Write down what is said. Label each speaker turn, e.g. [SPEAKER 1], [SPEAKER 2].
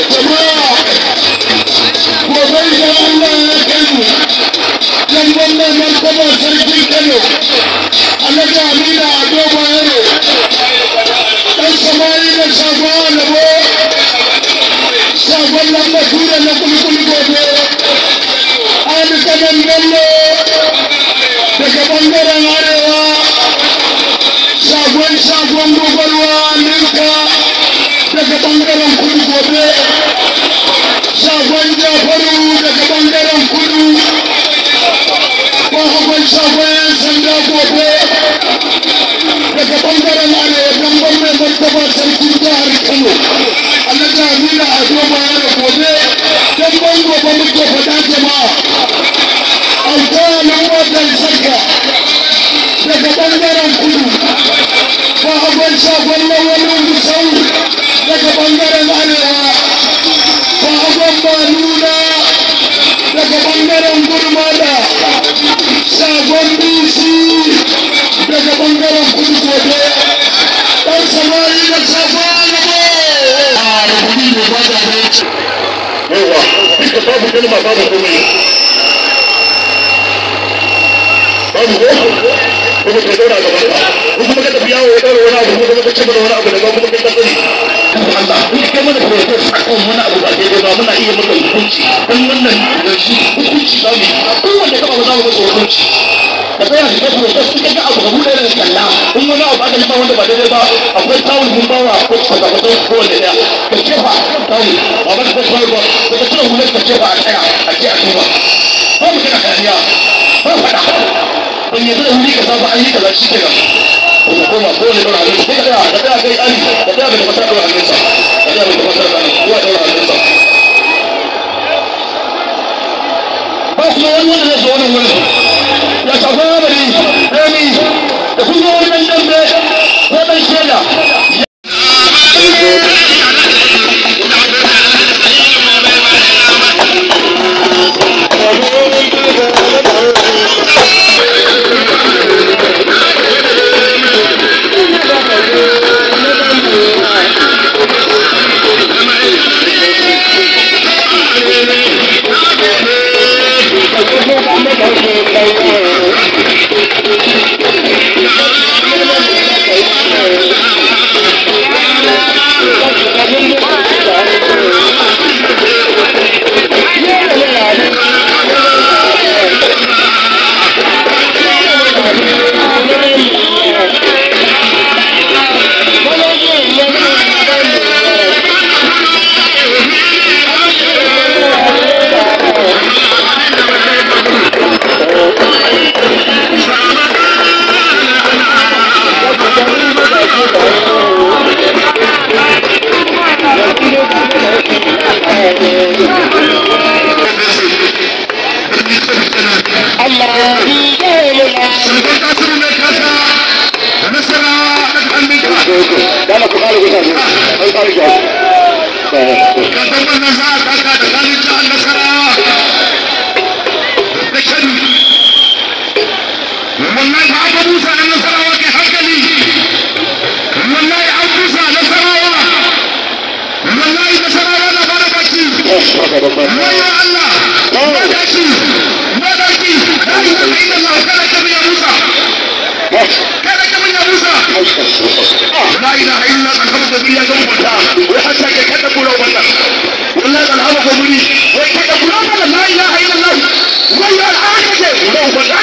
[SPEAKER 1] Jama'a, gobe idan Allah ya kai mu, damben mai martaba sarkin Kano, Alhaji Aminu Ado Bayero, ɗan samari da shagon Alabo, shagon lamba tura na kulkuli gobe, Ali Kanan Bello daga ɓangaren Arewa, shagon shagon gwagwarwa Ninka daga ɓangaren Kudu gobe, shagon Jafaru daga ɓangaren Kudu, bahagon shagon 'yan sanda gobe daga ɓangaren Arewa, damben mai martaba sarkin jihar Kano, Alhaji Aminu Ado Bayero gobe, damben gobe muke faɗa jama'a. Alkalin watan saka daga ɓangaren Kudu, bahagon shagon Lawalin Gusau daga ɓangaren Arewa, bahagon Baluna daga ɓangaren Gurmada, shagon BC daga ɓangaren Kudu gobe, ɗan samari da shagon Alabo.
[SPEAKER 2] A rukuni ne ba da bai yawa duka babu kalma babu komai babu ko kuma ka zauna gaban ka ko kuma ka tafi yawo ya ɗaura wani abu ko kuma ka ci mana wani abu daban kuma kai ka sani. Allah in kai mana protest akan wani abu ba daidai ba, muna iya maka hukunci. Dan wannan yanzu hukunci za mu yi, kowanne gaba ba za mu masa hukunci. Ka tsaya ka kai protest, in ka ga abu ka buɗe daga kalla, in wani abu aka yi ma wanda ba daidai ba, akwai tawul mun bawa ko kwata-kwata kowanne ɗaya ka jefa tawul ba ba ka tawul ba, ka cire hular ka jefa a tsaya a je a duba. Ba mu kana hayaniya ba faɗa, ban yanzu da wuri kaza ba an yi kaza shi kenan ko koma ko ne ɗora hannunsa. Sai ka tsaya, ka tsaya kai ali, ka tsaya bai tafasar ɗora hannunsa, ka tsaya bai tafasar ɗora kowa ɗora hannunsa. Ba kuma wani wanda zai zo wannan wurin ya shafi ramari rami da kun ga wani ɗan dambe ko ɗan shaida.
[SPEAKER 1] Wallahi aka busa na Nasarawa, kai hankali, wallahi an busa Nasarawa, wallahi Nasarawa na bada baki. Wayo Allah, na daki na daki, la ilaha illallah. Kada ka ya busa, kada ka ya busa, la ilaha illallah. Alhamdulillah ya gama kwanta wai har sai kada kula wannan, wallahi alhamdulillah wai kada kula wannan, la ilaha illallah. Wayo Allah, kake ko kwanta.